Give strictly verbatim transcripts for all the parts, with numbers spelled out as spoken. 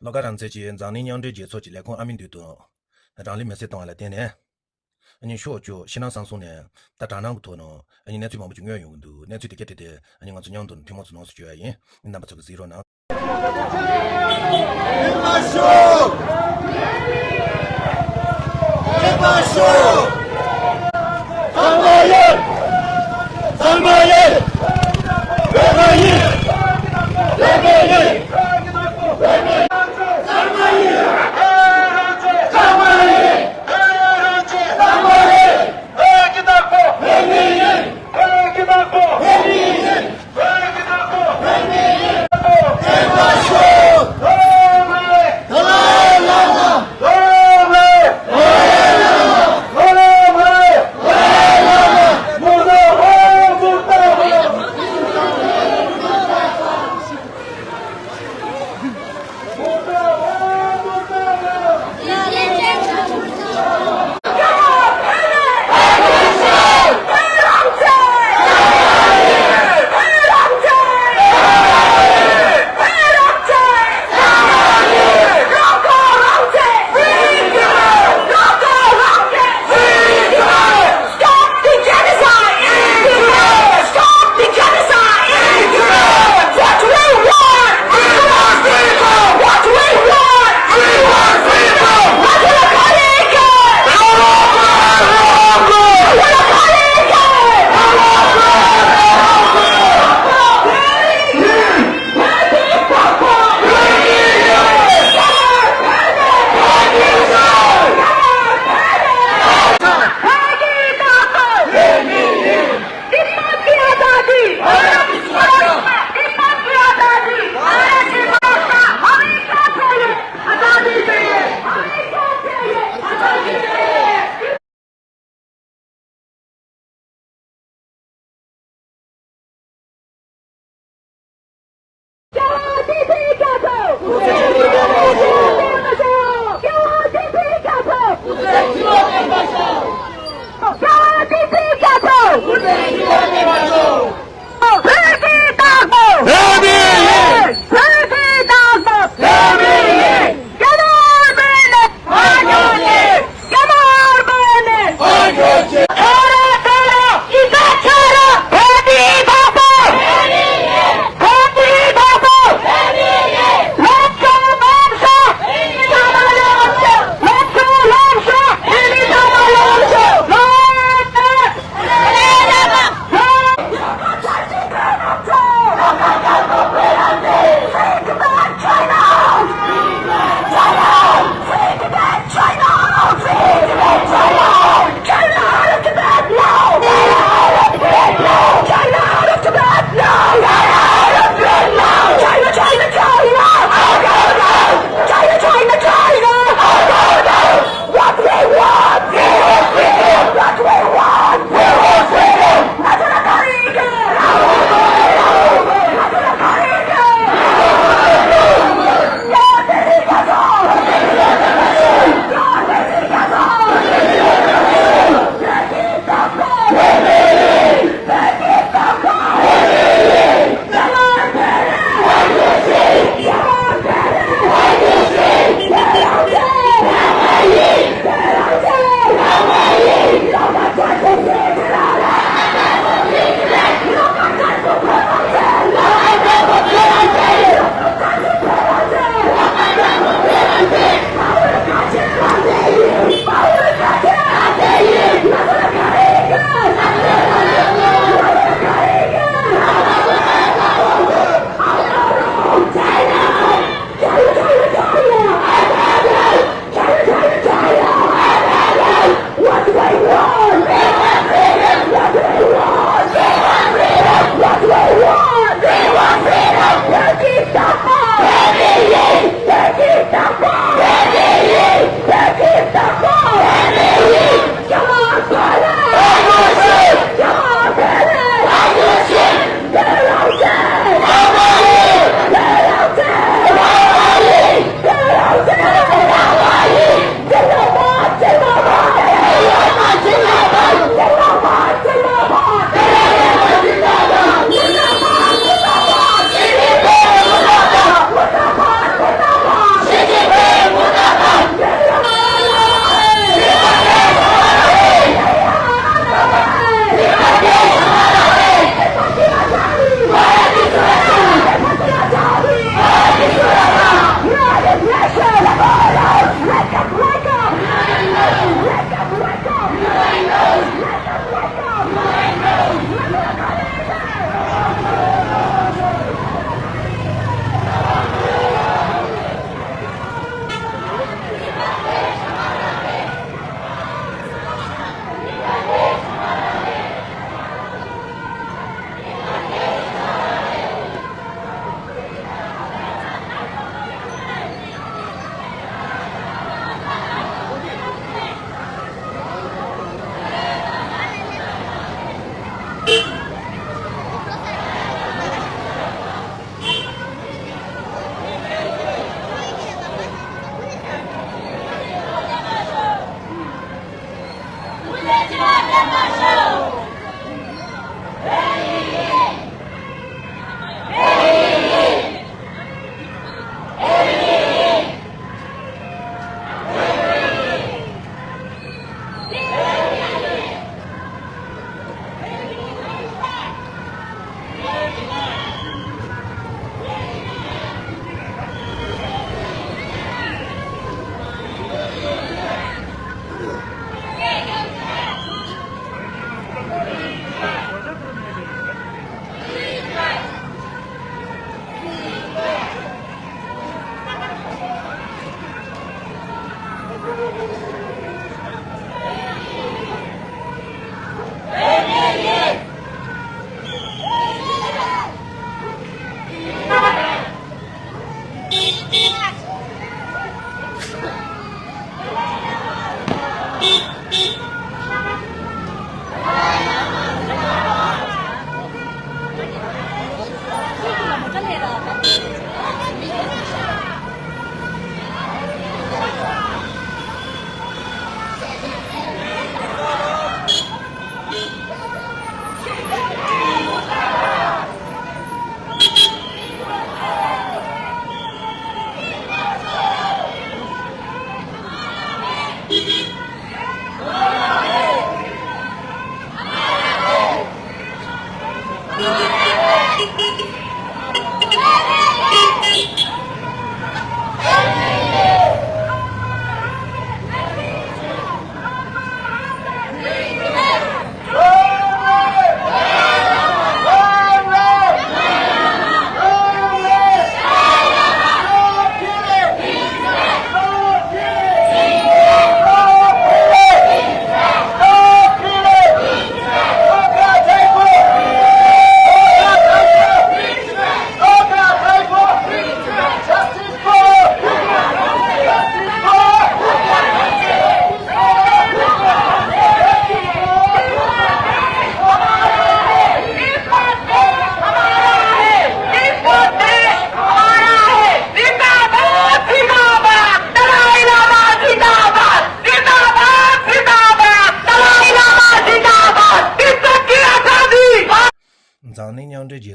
བློ་དགའ་རང་བཙན་གྱིས་འཛམ་གླིང་མཉམ་འབྲེལ་རྒྱལ་ཚོགས་ཀྱི་ལས་ཁུངས་ཨ་མི་འདུས་དང་། རང་ལུས་མེར་སྲེག་བཏང་བ་ལ་བརྟེན་ནས། ཨ་ནི་ཕྱོགས་བཅུ་ཕྱི་ནང་གསང་གསུམ་ནས་ད་དྲག་སྣང་གི་ཐོག་ནས་ཨ་ནི་གནས་ཚུལ་མང་པོ་ཅིག་ཉོས་ཡོང་གི་འདུག་གནས་ཚུལ་དེ་ག་དེ་དེ་ཨ་ནི་ང་ཚོ་མཉམ་དུ་ཐུན་མོང་ཚོ་ནང་སུ་བཅོས་ཡ་ཡིན། རྣམ་པ་ཚོ་གི་གཟིགས་རོགས་གནང་།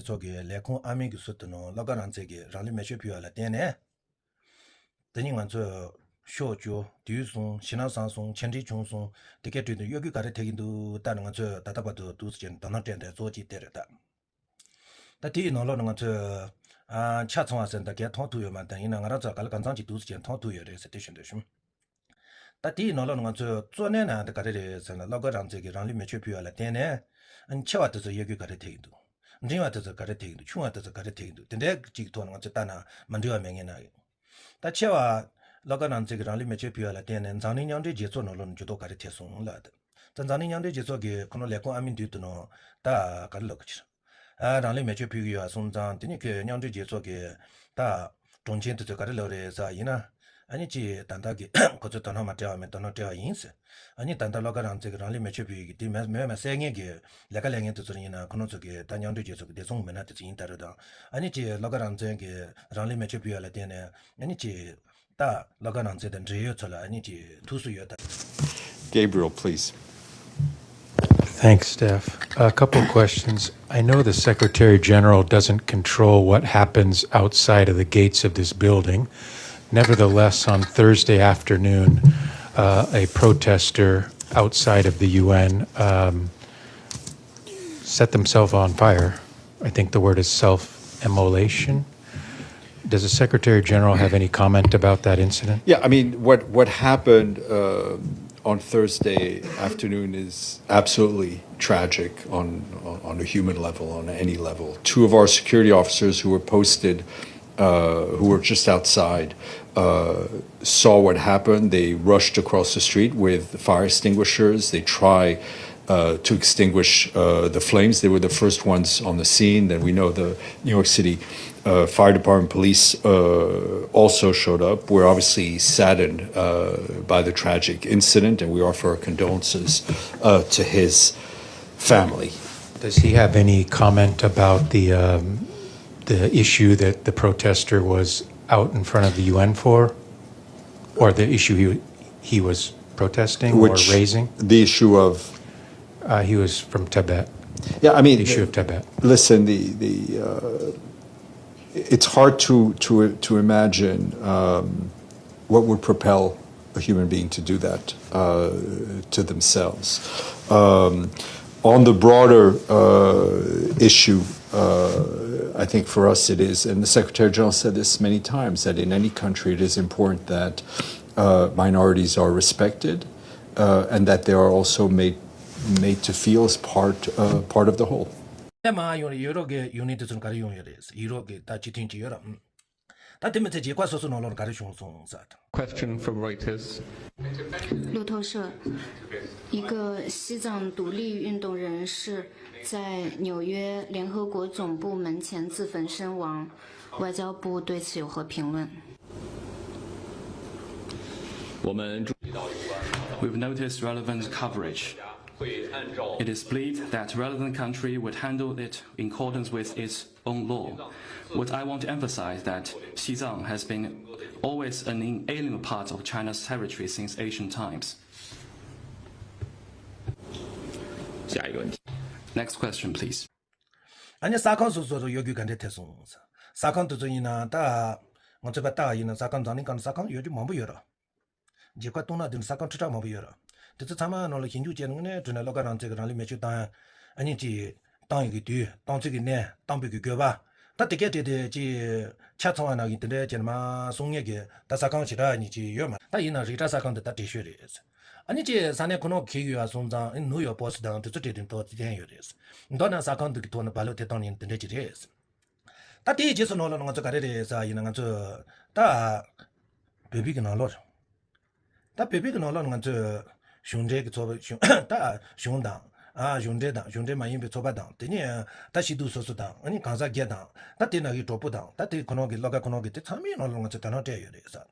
ཚོགས་ཀྱི་ལས་ཁུངས་ཨ་མིན་གྱི་ཟུར་དུ་ནང་བློ་དགའ་རང་བཙན་གྱིས་རང་ལུས་མེ་མཆོད་ཕུལ་བ་ལ་བརྟེན་ནས། དེ་ཉིན་ང་ཚོས་ཤོག་བཅུ་དུས་གསུམ་ཞེད་སྣང་བཟང་སོང་། ཆེ་འབྲེལ་བྱུང་སོང་། དེ་གའི་དུས་དུ་གཡོ་སྒྱུ་ག་རེ་ཐེབས་ཀྱི་འདུག་ད་ནི་ང་ཚོས་ད་ལྟ་བར་དུ་འདུག་སེ་བྱས་ནས་དོ་སྣང་སྤྲད་འདོད་གཙོ་བོ་གཅིག་དེ་རེད་ད། ད་དེའི་ནང་ལོགས་ནས་ང་ཚོས་ཨ་ཆ་ཚང་བ་ཟེར་ད་གས་མཐོང་ཐུབ་ཡོད་མ་རེད། ད་ཡིན་ན་ང་རང་ཚོ་ག་ལ་གང་འཚམ་གྱིས་འདུག་སེ་བྱས་མཐོང་ཐུབ་ཡོད་རེད་ཟེར་དེ་ཞུ་འདོད་བྱུང་། ད་དེའི་ནང་ལོགས་ནས་ང་ཚོས་གཙོ་གནད་ན་ད་ག་རེ་རེད་ཟེར་ན། བློ་དགའ་རང་བཙན་གྱིས་རང་ལུས་མེ་མཆོད་ཕུལ་བ་ལ་བརྟེན་ནས་ཨ་ནི་ཆེ་བ་དེ་ཚོར་གཡོ་སྒྱུ་ག་རེ་ཐེབས་ཀྱི་འདུག་འབྲིང་བ་དེ་ཚོར་ག་རེ་ཐེབས་ཀྱི་འདུག་ཆུང་བ་དེ་ཚོར་ག་རེ་ཐེབས་ཀྱི་འདུག་དེ་འདྲའི་གཅིག་ཐོག་ནས་ང་ཚོས་ལྟ་ན་མ་འགྲིག་པ་མེད་ངེས་ན་ཡོད། ད་ཆེ་བ་བློ་དགའ་རང་བཙན་གྱིས་རང་ལུས་མེ་མཆོད་ཕུལ་བ་ལ་བརྟེན་ནས་འཛམ་གླིང་མཉམ་འབྲེལ་རྒྱལ་ཚོགས་ནང་ལོགས་ནས་འགྱུར་ལྡོག་ག་རེ་ཐེབས་སོང་ལབ་དེ། ད་འཛམ་གླིང་མཉམ་འབྲེལ་རྒྱལ་ཚོགས་ཀྱི་ཁོ་ནོ་ལས་ཁུངས་ཨ་མིན་འདུས་དུ་ནང་ད་ག་རེ་ལབ་ཀྱི་ཕྱིར། ཨ་རང་ལུས་མེ་མཆོད་ཕུལ་གྱི་ཡོད་པ་སོང་ཙང་དེ་ནི་ཁོས་མཉམ་འབྲེལ་རྒྱལ་ཚོགས་ཀྱི་ད་དྲུང་ཆེ་དེ་ཚོས་ག་རེ་ལབ་རེད་ཟེར་བ་ཡིན་ན། ཨ་ནི་ཅི་ད་ལྟ་གི་ཁོ་ཚོས་དོ་སྣང་མ་སྤྲད་པ་མིན་དོ་སྣང་སྤྲད་པ་ཡིན་ཟེར། ཨ་ནི་ད་ལྟ་བློ་དགའ་རང་བཙན་གྱིས་རང་ལུས་མེ་མཆོད་ཕུལ་ཡི་གི་དེ་མེད་མེད་མ་སེལ་མཁན་གྱི་ལས་ཀ་ལས་མཁན་དེ་ཚོར་ཡིན་ན་ཁོ་རང་ཚོ་གི་ད་མཉམ་འབྲེལ་རྒྱལ་ཚོགས་ཀྱི་བདེ་སྲུང་མི་སྣ་དེ་ཚོ་ཡིན་ད་རེད་དང་། ཨ་ནི་ཅི་བློ་དགའ་རང་བཙན་གྱིས་རང་ལུས་མེ་མཆོད་ཕུལ་ཡ་ལ་བརྟེན་ནས་ཨ་ནི་ཅི་ད་བློ་དགའ་རང་བཙན་དང་འབྲེལ་ཡོད་ཚོ་ལ་ཨ་ནི་ཅི་ཐུགས་སུ་ཡོད་ད། Gabriel, please. Thanks, Steph. A couple questions. I know the Secretary General doesn't control what happens outside of the gates of this building. Nevertheless, on Thursday afternoon, uh, a protester outside of the U N um, set themselves on fire. I think the word is self-immolation. Does the Secretary General have any comment about that incident? Yeah, I mean, what, what happened uh, on Thursday afternoon is absolutely tragic on, on a human level, on any level. Two of our security officers who were posted, uh, who were just outside, uh, saw what happened. They rushed across the street with fire extinguishers. They try uh, to extinguish uh, the flames. They were the first ones on the scene. Then we know the New York City uh, Fire Department police uh, also showed up. We're obviously saddened uh, by the tragic incident, and we offer our condolences uh, to his family. Does he have any comment about the um, the issue that the protester was out in front of the U N for, or the issue he he was protesting Which, or raising? The issue of uh, he was from Tibet. Yeah, I mean, the issue of Tibet. Listen, the the uh, it's hard to to to imagine um, what would propel a human being to do that uh, to themselves. Um, on the broader uh, issue, uh, I think for us it is, and the Secretary General said this many times, that in any country it is important that uh, minorities are respected uh, and that they are also made made to feel as part uh, part of the whole. ད་མ་ཡོང་རེད། ཡུ་རོབ་ཀྱི་ཡུལ་ནི་དེ་ཚོ་ག་རེ་ཡོང་ཡོད་རེད། ཡུ་རོབ་ཀྱི་ད་སྤྱི་མཐུན་གྱི་ཡོད་ར། ད་དེ་མི་ཚད་རྒྱལ་ཁབ་སོ་སོ་ནང་ལོགས་ག་རེ་བྱུང་སོང་ཟེར། Question from Reuters. 路透社，一个西藏独立运动人士在纽约联合国总部门前自焚身亡，外交部对此有何评论？ 我们注意到有关 We've noticed relevant coverage. It is believed that relevant country would handle it in accordance with its own law. What I want to emphasize that Xizang has been always an inalienable part of China's territory since ancient times. 下一个问题。 Next question, please. ཨ་ནི་ས་ཁང་སོ་སོ་རུ་གཡོ་སྒྱུ་ག་འདྲས་ཐེབས་སོང་། ས་ཁང་དེ་ཚོ་ཡིན་ན་ད་ང་ཚོས་པ་ལྟ་བ་ཡིན་ན་ས་ཁང་འཛམ་གླིང་སྒང་ལ་ས་ཁང་ཡོད་རྒྱུ་མང་པོ་ཡོད་ར། རྒྱལ་ཁབ་སྟོང་ནང་དུ་ས་ཁང་ཁྲི་ཕྲག་མང་པོ་ཡོད་ར། དེ་ཚོ་ཚང་མ་ནང་ལ་ཞིབ་འཇུག་བྱས་ནས་དངོས་གནས་དྲང་གནས་བློ་དགའ་རང་བཙན་གྱིས་རང་ལུས་མེ་མཆོད་བཏང་ཡ། ཨ་ནི་ཅིག་བཏང་ཡོད་ཀྱི་དུས་བཏང་ཚུལ་གྱི་གནས་བཏང་པའི་གི་དགོས་པ། ད་དེ་གས་དེ་དེ་ཅིག་ཆ་ཚང་བ་ནང་གི་དེ་འདྲའི་བྱས་ནས་མ་གསུང་ངེས་ཀྱི་ད་ས་ཁང་ཞེ་དྲག་ཉིད་ཅིག་ཡོད་མ་རེད། ད་ཡིན་ན་རི་ཊ་ས་ཁང་དེ་ད་བྲེལ་ཤོས་རེད། ཨ་ནི་ཅིག་ས་གནས་ཁོ་ནོ་གི་ཡོད་པ་སོང་ཙང་ཨ་ནི་ནིའུ་ཡོག་པོ་སི་དང་དེ་ཚོ་བྲེལ་དུ་འགྲོ་བསྡད་ཡོད་རེད། མདོར་ན་ས་ཁང་དེ་གི་ཐོག་ནས་བ་ལོ་དེ་བཏང་ནས་དེ་འདྲ་ཅིག་རེད། ད་དེའི་རྗེས་སུ་ནང་ལོགས་ང་ཚོ་ག་རེ་རེད་ཟེར་ཡིན་ན་ང་ཚོ་ད་བོད་པའི་གི་ནང་ལོགས། ད་བོད་པའི་གི་ནང་ལོགས་ང་ཚོས་གཞུང་འབྲེལ་གྱི་ཚོགས་པ་གཞུང་ད་གཞུང་དང་ཨ་གཞུང་འབྲེལ་དང་གཞུང་འབྲེལ་མ་ཡིན་པའི་ཚོགས་པ་དང་དེ་ནས་ད་སྐྱིད་སྡུག་སོ་སོ་དང་ཨ་ནི་གང་ཟག་སྒེར་དང་ད་དེ་ནང་གི་གྲོགས་པོ་དང་ད་དེ་ཁོ་ནང་གི་བློ་དགའ་ཁོ་ནང་གི་དེ་ཚང་མའི་ནང་ལོགས་ང་ཚོས་དོ་སྣང་སྤྲད་ཡོད་རེད་ཟེར།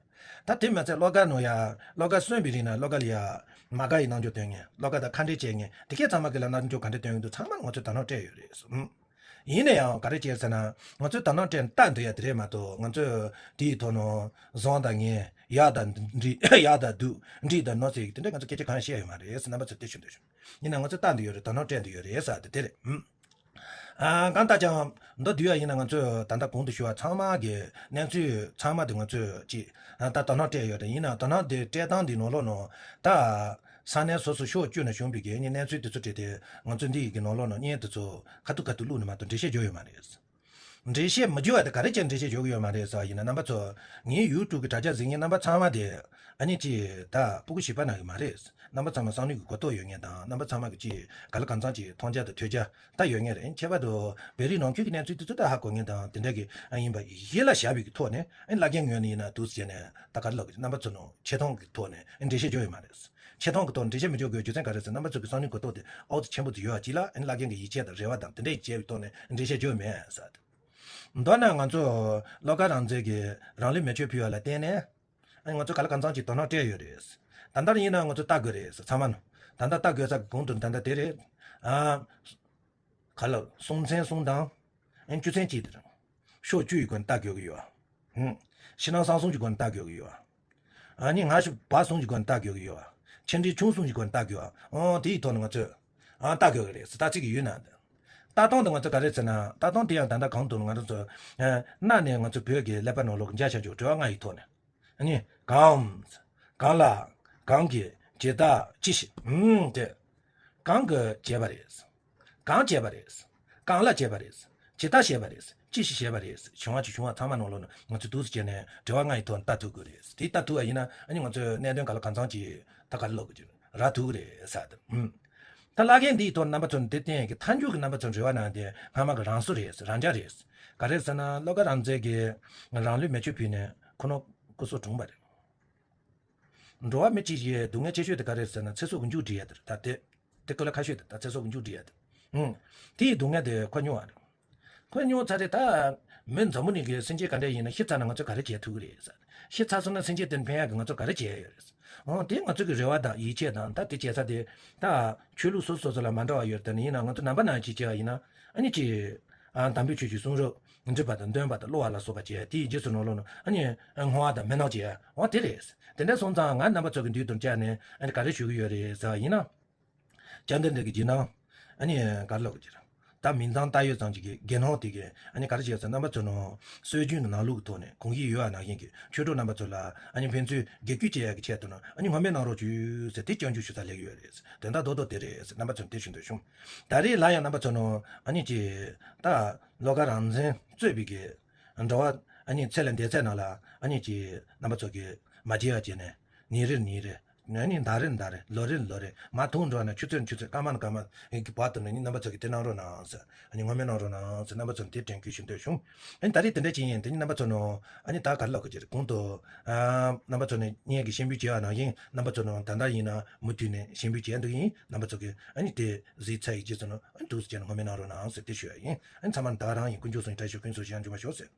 ད་དེ་མ་ཚད་བློ་དགའ་ནང་ཡ་བློ་དགའ་གསོན་པའི་རིང་ན་བློ་དགའ་ལ་ཡ་མ་དགའ་ཡི་རྣམ་འགྱུར་སྟོན་མཁན་བློ་དགའ་དང་ཁ་འབྲལ་བྱེད་མཁན་དེ་གས་ཚང་མ་གི་ལ་རྣམ་འགྱུར་ག་འདྲ་སྟོན་ཡོད་འདུག་ཚང་མ་ང་ཚོས་དོ་སྣང་སྤྲད་ཡོད་རེད་ཟེར། ཡིན་ན་ཡང་ག་རེ་བྱས་ཟེར་ན་ང་ཚོས་དོ་སྣང་སྤྲད་ལྟ་འདོད་ཡ་དེ་རེད་མ་གཏོགས་ང་ཚོས་དེའི་ཐོག་ནས་བཟང་དང་ངན་ཡག་དང་འགྲིག་ཡག་དང་སྡུག་འགྲིག་དང་གནོད་ཟེར་གྱི་དེ་འདྲ་ང་ཚོས་སྐད་ཆ་གང་ཡང་བཤད་ཡོད་མ་རེད་ཟེར་རྣམ་པ་ཚོས་དེ་ཞུ་འདོད་བྱུང་། ཡིན་ན་ང་ཚོས་ལྟ་འདོད་ཡོད་རེད། དོ་སྣང་སྤྲད་འདོད་ཡོད་རེད་ཟེར་དེ་དེ་རེད། ཨུམ། ཨ་གང་ལྟར་ཀྱང་མདོར་བསྡུས་པ་ཡིན་ན། ང་ཚོས་ད་ལྟ་གོང་དུ་ཞུས་པ་ཚང་མ་གི་གནས་ཚུལ་ཚང་མ་དེ་ང་ཚོས་ཅིག་ཨ་ད་དོ་སྣང་སྤྲད་ཡོད་རེད། ཡིན་ན་དོ་སྣང་དེ་སྤྲད་སྟངས་འདི་ནང་ལོགས་ནང་ད་ས་གནས་སོ་སོ་ཕྱོགས་བཅུ་ནས་བྱུང་བའི་གི་གནས་ཚུལ་དེ་ཚོ་བྲིས་ཏེ། ང་ཚོ་འདི་ཡི་གི་ནང་ལོགས་ནང་བརྙན་དེ་ཚོ་ཁ་ཐུག་ཁ་ཐུག་བླུགས་ནས་མ་གཏོགས་འགྲེལ་བཤད་རྒྱག་ཡོད་མ་རེད། འགྲེལ་བཤད་མི་རྒྱག་པ་དེ་ག་རེ་བྱས་འགྲེལ་བཤད་རྒྱག་གི་ཡོད་མ་རེད་ཟེར་བ་ཡིན་ན། རྣམ་པ་ཚོ་ངའི་ཡུ་ཊུབ་གི་དྲ་རྒྱ་གཟིགས་མཁན་རྣམ་པ་ཚང་མ་དེ་ཨ་ནི་ཅིག་ད་སྤུ་གུ་བྱིས་པ་ནང་གི་མ་རེད། རྣམ་པ་ཚང་མ་བསམ་བློའི་གི་གོ་རྟོགས་ཡོད་མཁན་དང་། རྣམ་པ་ཚང་མ་གི་ཅིག་ག་ལ་གང་འཚམ་ཅིག་མཐོང་རྒྱ་དང་ཐོས་རྒྱ་ད་ཡོད་མཁན་རེད། ཁྱད་པར་དུ་བོད་རིགས་ནང་ཁུལ་གྱི་གནས་ཚུལ་དེ་ཚོ་ད་ཧ་གོ་མཁན་དང་དེ་འདྲ་གི་ཨ་ཡིན་པ་གཞི་ལ་བཞག་པའི་གི་ཐོག་ནས། ཨ་ནི་བླ་རྒན་ངོས་ནས་ཡིན་ན་འདུག་ཟེར་ནས་ད་ག་རེ་ལབ་དགོས། རྣམ་པ་ཚོ་ནང་ཆེ་མཐོང་གི་ཐོག་ནས་ཨ་ནི་འགྲེལ་བཤད་རྒྱག་ཡོད་མ་རེད། ཆེ་མཐོང་གི་ཐོག་འགྲེལ་བཤད་མི་རྒྱག་དགོས་རྒྱུ་མཚན་ག་རེ་ཟེར། རྣམ་པ་ཚོ་གི་བསམ་བློའི་གོ་རྟོགས་དེ་ཨོ་ཙི་ཆེན་པོ་ཙི་ཡོད་པ་ཅིག་ལ། ཨ་ནི་བླ་རྒན་གྱི་ཡིད་ཆེས་དང་རེ་བ་དང་དེ་འདྲ་ཡིད་ཆེས་པའི་ཐོག་ནས་འགྲེལ་བཤད་རྒྱག་མེད་ཟེར། མདོར་ན་ང་ཚོ་བློ་དགའ་རང་བཙན་གྱི་རང་ལུས་མེ་མཆོད་ཕུལ་བ་ལ་བརྟེན་ནས། ཨ་ནི་ང་ཚོ་ག་ལ་གང་འཚམ་ཅིག་དོ་སྣང་སྤྲད་ཡོད་རེད། ད་ལྟ་ཡིན་ན་ང་ཚོ་ལྟ་དགོས་རེད་ཚང་མ་ནང་། ད་ལྟ་ལྟ་དགོས་ས་གི་གོང་དུ་ད་ལྟ་དེ་རེད། ཨ་ག་ལ་སྲོང་བཙན་གསུམ་དང་། ཨ་ནི་བཅུ་ཚན་གཅིག་དེ་རེད། ཕྱོགས་བཅུ་ཡི་སྒོ་ནས་ལྟ་དགོས་ཀྱི་ཡོད། ཧུམ། ཕྱི་ནང་གསང་གསུམ་གྱི་སྒོ་ནས་ལྟ་དགོས་ཀྱི་ཡོད། ཨ་ནི་སྔ་ཕྱི་བར་གསུམ་གྱི་སྒོ་ནས་ལྟ་དགོས་ཀྱི་ཡོད། ཆེ་འབྲིང་ཆུང་གསུམ་གྱི་སྒོ་ནས་ལྟ་དགོས། ཨང་། དེ་ཡི་ཐོག་ནས་ང་ཚོས་ཨང་ལྟ་དགོས་ཀྱི་རེད་ཟེར། ལྟ་ཚིག་གི་ཡུལ་ན་ལྟ་སྟངས་དེ་ང་ཚོ་ག་རེ་ཟེར་ན། ལྟ་སྟངས་དེ་ཡང་ད་ལྟ་གང་དུ་ང་རང་ཚོ་ཨ་གནའ་ནས་ང་ཚོ་བོད་ཀྱི་ཀླད་པ་ནང་ལོགས་འཇགས་བཞག་རྒྱུ། དྲི་བ་ལྔ་ཡི་ཐོག་ནས། ཨ་ནི་གང་། གང་ལ། གང་གིས། ཇི་ལྟར། ཅི་ཞིག་ཨང་། དེ་གང་གིས་བྱས་པ་རེད། གང་བྱས་པ་རེད། གང་ལ་བྱས་པ་རེད། ཇི་ལྟར་བྱས་པ་རེད། ཅི་ཞིག་བྱས་པ་རེད། བྱུང་བ་ཅིག་བྱུང་བ་ཚང་མ་ནང་ལོགས་ནས་ང་ཚོས་འདུག་སེ་བྱས་ནས་དྲི་བ་ལྔ་ཡི་ཐོག་ནས་ལྟ་ཐུབ་དགོས་རེད། དེ་ལྟ་ཐུབ་པ་ཡིན་ན་ཨ་ནི་ང་ཚོས་གནད་དོན་ག་ལ་གང་འཚམ་ཅིག་ད་ག་རེ་ལབ་དགོས་ཀྱི་རེད། རག་ཐུབ་ཀྱི་རེད་ཟེར་དེ། ཨུམ། ད་བླ་རྒན་འདིའི་ཐོག་རྣམ་པ་ཚོ་ནས་དེ་བསྟན་གྱི་མཐའ་མཇུག་གི་རྣམ་པ་ཚོ་འབྲེལ་བ་གནང་དེ་སྔ་མ་གི་རང་བཟོ་རེད། རང་འཇགས་རེད། ག་རེ་ཟེར་ན་བློ་དགའ་རང་བཙན་གྱིས་རང་ལུས་མེ་མཆོད་ཕུལ་ནས་ཁོ་ནོ་སྐུ་སྲོག་བྲོངས་པ་རེད། འགྲོ་བ་མི་གཅིག་གི་སྡུག་བསྔལ་ཆེ་ཤོས་དེ་ག་རེ་ཟེར་ན་ཚེ་སྲོག་གི་མཇུག་སྒྲིལ་ཡ་དེ་རེད། ད་དེ་དེ་ཀུན་ལ་ཁ་ཤོས་དེ། ད་ཚེ་སྲོག་གི་མཇུག་སྒྲིལ་ཡ་དེ། ཨུང་། དེ་ཡི་སྡུག་བསྔལ་དེ་ཁོ་མྱོང་བ་རེད། ཁོས་མྱོང་ཚར་རེད། ད་མི་འཛམ་བུ་གླིང་གི་སེམས་ཅན་ག་འདྲ་ཡིན་ན་ཤི་ཚར་ན་ང་ཚོས་ག་རེ་བྱེད་ཐུབ་ཀྱི་རེད་ཟེར། ཤི་ཚར་སོང་ན་སེམས་ཅན་དེ་ཕན་ཡག་གི་ང་ཚོས་ག་རེ་བྱེད་ཡ་ཡོད་རེད། འོ་དེ་ང་ཚོ་གི་རེ་བ་དང་ཡིད་ཆེས་དང་། ད་དེ་བྱེད་ས་དེ་ད་ཆོས་ལུགས་སོ་སོ་སོ་ལ་མ་འདྲ་བ་ཡོད་རེད། དེ་ནི་ཡིན་ན་ང་ཚོ་ནང་པ་ནང་བཞིན་བྱེད་པ་ཡིན་ན་ཨ་ནི་ཅི། ཨ་དམ་པའི་ཆོས་ཀྱི་གསུང་རབ་འདྲིས་པ་དང་འདོན་པ་དང་ཀློག་པ་ལ་སོགས་པ་བྱས། དེའི་རྗེས་སུ་ནང་ལོགས་ནང་ཨ་ནི་བསྔོ་བ་དང་སྨོན་ལམ་བྱས། འོ་དེ་རེད། དེ་འདྲ་སོང་ཙང་ང་རྣམ་པ་ཚོ་གི་མདུན་དུ་བཅར་ནས་ཨ་ནི་ག་རེ་ཞུ་གི་ཡོད་རེད་ཟེར་བ་ཡིན་ན། བཅར་འདྲི་འདྲི་གི་བྱས་ན། ཨ་ནི་ག་རེ་ལབ་དགོས་ཀྱི་རེད། ད་མིང་ཙམ་བཏགས་ཡོད་ཙམ་ཅིག་གི་དགེ་སློང་དེ་གིས་ཨ་ནི་ག་རེ་བྱས་ཟེར། རྣམ་པ་ཚོ་ནང་སྲོལ་རྒྱུན་གྱི་ནང་ལུགས་ཀྱི་ཐོག་ནས་གོམས་གཤིས་ཡོད་པ་ནང་བཞིན་གྱི་ཆོས་གྲོགས་རྣམ་པ་ཚོ་ལ་ཨ་ནི་ཕན་ཚུན་དགེ་སྐྱོན་བྱེད་ཡག་གི་ཆེད་དུ་ནང་ཨ་ནི་ངོ་སྨྲས་གནང་རོགས་བྱོས་ཟེར་དེ་སྐྱོན་བརྗོད་ཞུ་ས་སླེབས་ཡོད་རེད། དོན་དག་རྡོག་རྡོག་དེ་རེད། རྣམ་པ་ཚོ་ནས་དེ་ཞུ་འདོད་བྱུང་། ད་རེས་ལ་ཡང་རྣམ་པ་ཚོ་ནང་ཨ་ནི་ཅིག་ད་བློ་དགའ་རང་བཙན་གཙོས་པའི་གི་འགྲོ་བ་ཨ་ནི་ཚེ་ལས་འདས་ཚད་ནང་ལ་ཨ་ནི་ཅིག་རྣམ་པ་ཚོ་གིས་མ་བརྗེད་པ་བྱས་ནས་ཉིན་རེར་ཉིན་རེར། ཨ་ནི་ཟླ་རེར་ཟླ་རེར། ལོ་རེར་ལོ་རེར། མ་མཐོང་འགྲོ་ན་ཆུ་ཚོད་ཆུ་ཚོད། སྐར་མ་ན་སྐར་མ་གི་བར་དུ་ནི་རྣམ་པ་ཚོ་གིས་དེ་གནང་རོགས་གནང་ཟེར། ཨ་ནི་ངོ་སྨྲས་གནང་རོགས་གནང་ཟེར་རྣམ་པ་ཚོ་ནས་དེ་དྲན་སྐུལ་ཞུ་འདོད་བྱུང་། ཨ་ནི་ད་རེས་དེ་འདྲ་ཅིག་ཡིན། དེ་ནི་རྣམ་པ་ཚོ་ནང་ཨ་ནི་ད་ག་རེ་ལབ་དགོས་ཀྱི་རེད། གོང་དུ་ཨ་རྣམ་པ་ཚོ་ནས་ངེད་ཀྱིས་སྙན་འབུལ་བྱས་པ་ནང་བཞིན་རྣམ་པ་ཚོ་ནང་ད་ལྟ་ཡིན་ན་མུ་མཐུད་ནས་སྙན་འབུལ་བྱས་འདུག་ཡིན། རྣམ་པ་ཚོ་གིས་ཨ་ནི་དེ་གཟིགས་ཚར་ཡི་རྗེས་སུ་ནང་ཨ་ནི་འདུག་སེ་བྱས་ནས་ངོ་སྨྲས་གནང་རོགས་གནང་ཟེར་དེ་ཞུ་ཡ་ཡིན། ཨ་ནི་ཚང་མ་ནས་ད་ག་རང་ཡིན། དཀོན་མཆོག་གསུམ་གྱི་བཀྲ་ཤིས་ཕུན་སུམ་ཚོགས་ཤིང་འབྱུང་བར་ཤོག་ཟེར།